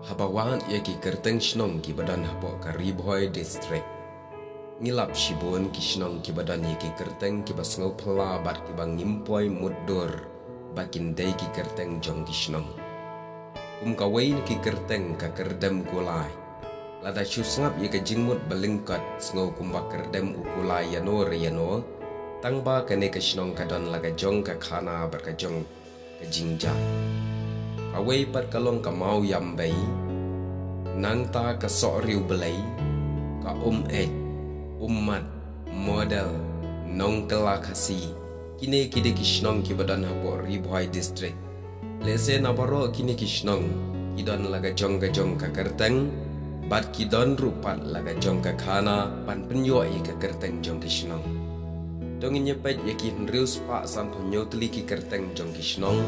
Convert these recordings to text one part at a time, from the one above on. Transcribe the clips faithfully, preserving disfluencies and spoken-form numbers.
Haba wad ïa ki kyrteng shnong kiba don hapoh ka Ri Bhoi District, ngi lap shibun ki shnong kiba don ïa ki kyrteng kiba sngewphylla bad kiba ngim poi mutdur ba kin dei ki kyrteng jong ki shnong. Kum kawei na ki kyrteng ka Kyrdem Kulai. Lada shu sngap ïa ka jingmut ba lyngkot sngew kumba kyrdem u kulai ïano re ïano, tangba kane ka shnong ka don la ka jong ka khana bad ka jong ka jingjia. Kawei pat ka long ka Mawiambei, nangta ka Sohriewblei, ka Umeit, Ummat, Model, Nongkylla Khasi. Kine ki dei ki shnong kiba don hapoh Ri Bhoi District. Lehse na baroh kine ki shnong ki don la ka jong ka jong ka kyrteng, bad ki don ruh pat la ka jong ka khana ban pynïoh ïa ka kyrteng jong ki shnong. To ngin ïa peit ïa ki hynriew spah sanphew hynñiew tylli ki kyrteng jong ki shnong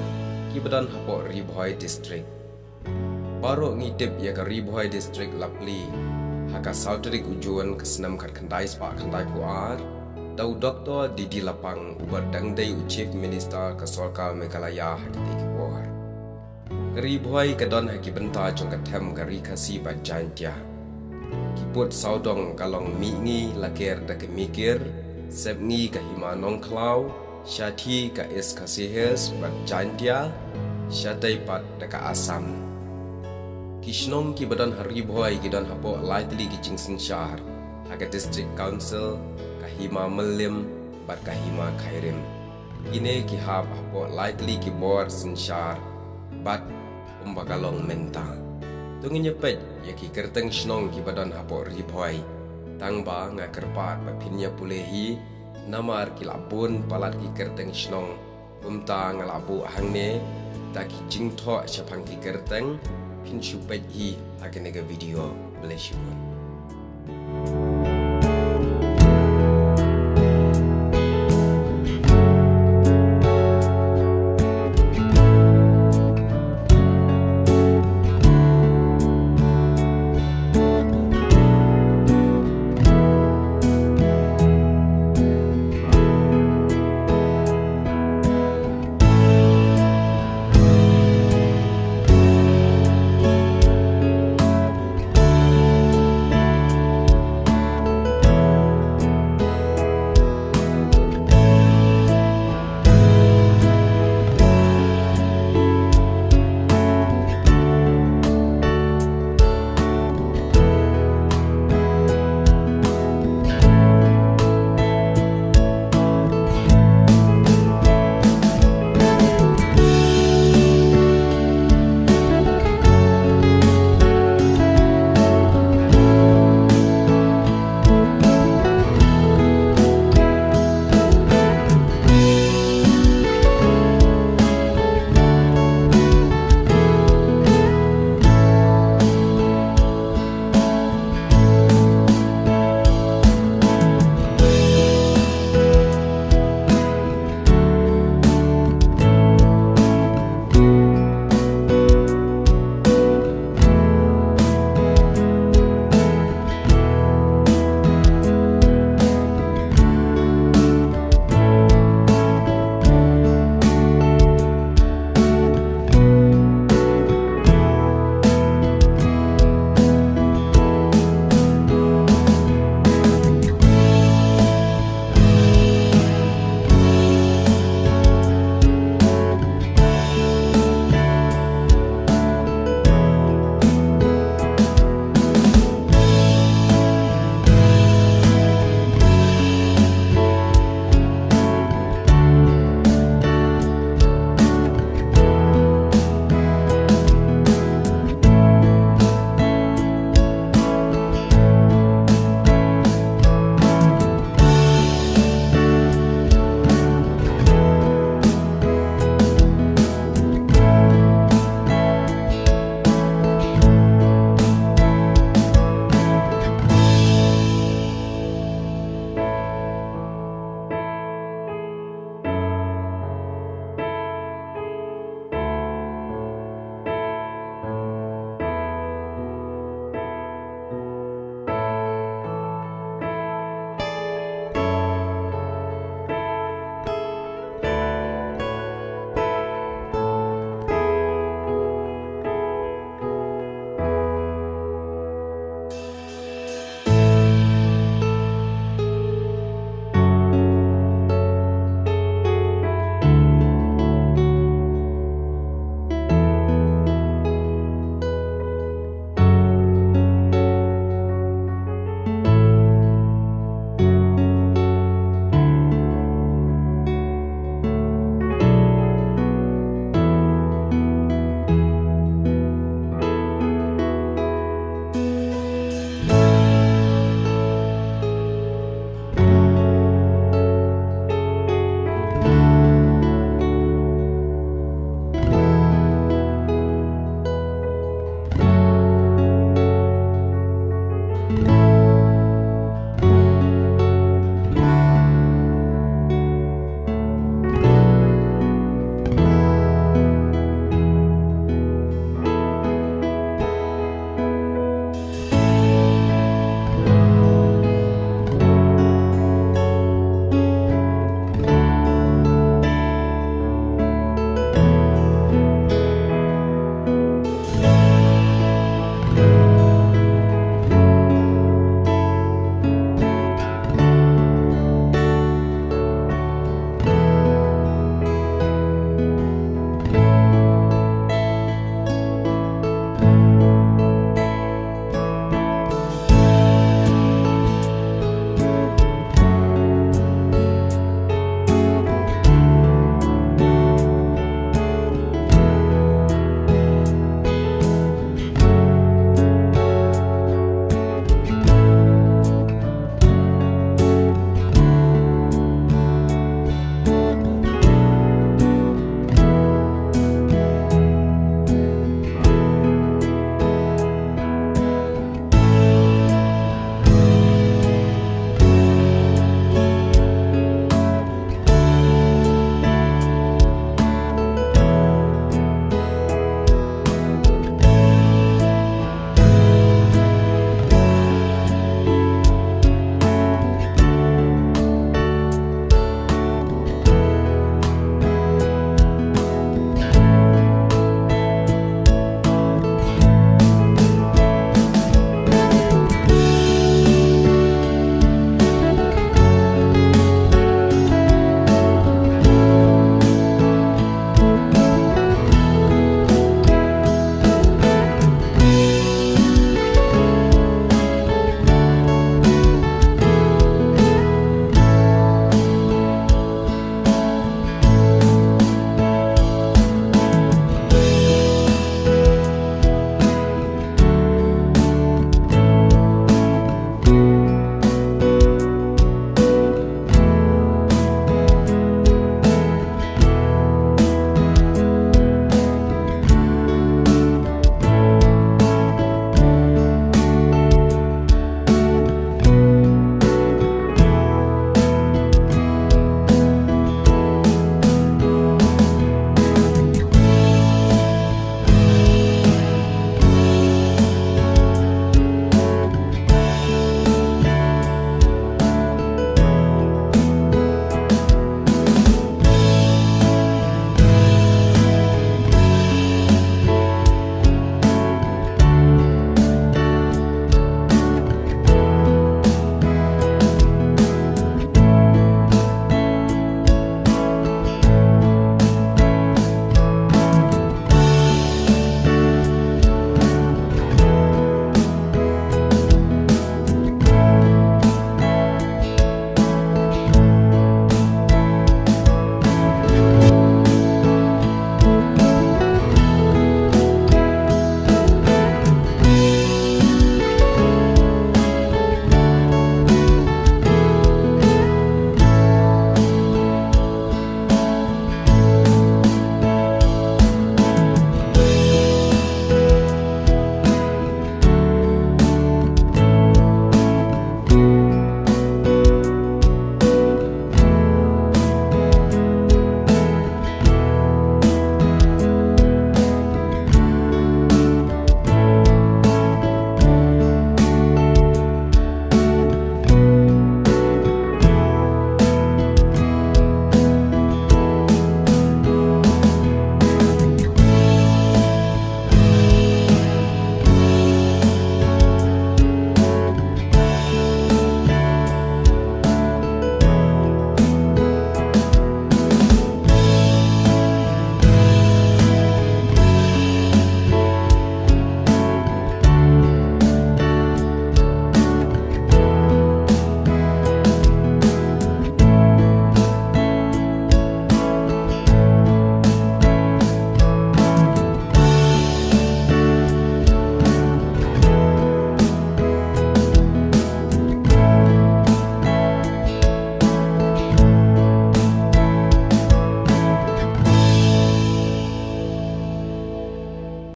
kiba don hapoh Ri Bhoi District. Baroh ngi tip ïa ka Ri Bhoi District la plie ha ka saw tarik u Jun ka snem khatkhyndai spah khyndaiphew ar da u Doktor D D Lapang uba dang dei u Chief Minister ka sorkar Meghalaya ha kine ki por. Ka Ri Bhoi ka don ha ki bynta jong ka them ka Ri Khasi bad Jaiñtia. Ki pud sawdong ka long Mihngi la ker da ka Mikir, Sepngi ka Hima Nongkhlaw, Shathi ka East Khasi Hills bad Jaiñtia, shatei pat da ka Assam. Ki shnong kiba don ha Ri Bhoi ki don hapoh lai tylli ki jingsynshar ha ka District Council, ka Hima Mylliem bad ka Hima Khyrim. Kine ki hap hapoh lai tylli ki bor synshar bad kumba ka long mynta. To ngin ïa peit ïa ki kyrteng shnong kiba don hapoh Ri Bhoi. Tangba nga kyrpad ba phin ïa pule hi, namar ki la bun palat ki kyrteng shnong. Kumta nga la buh hangne da ki jingthoh shaphang ki kyrteng, phin shu peit hi ha kane ka video. Bless you all.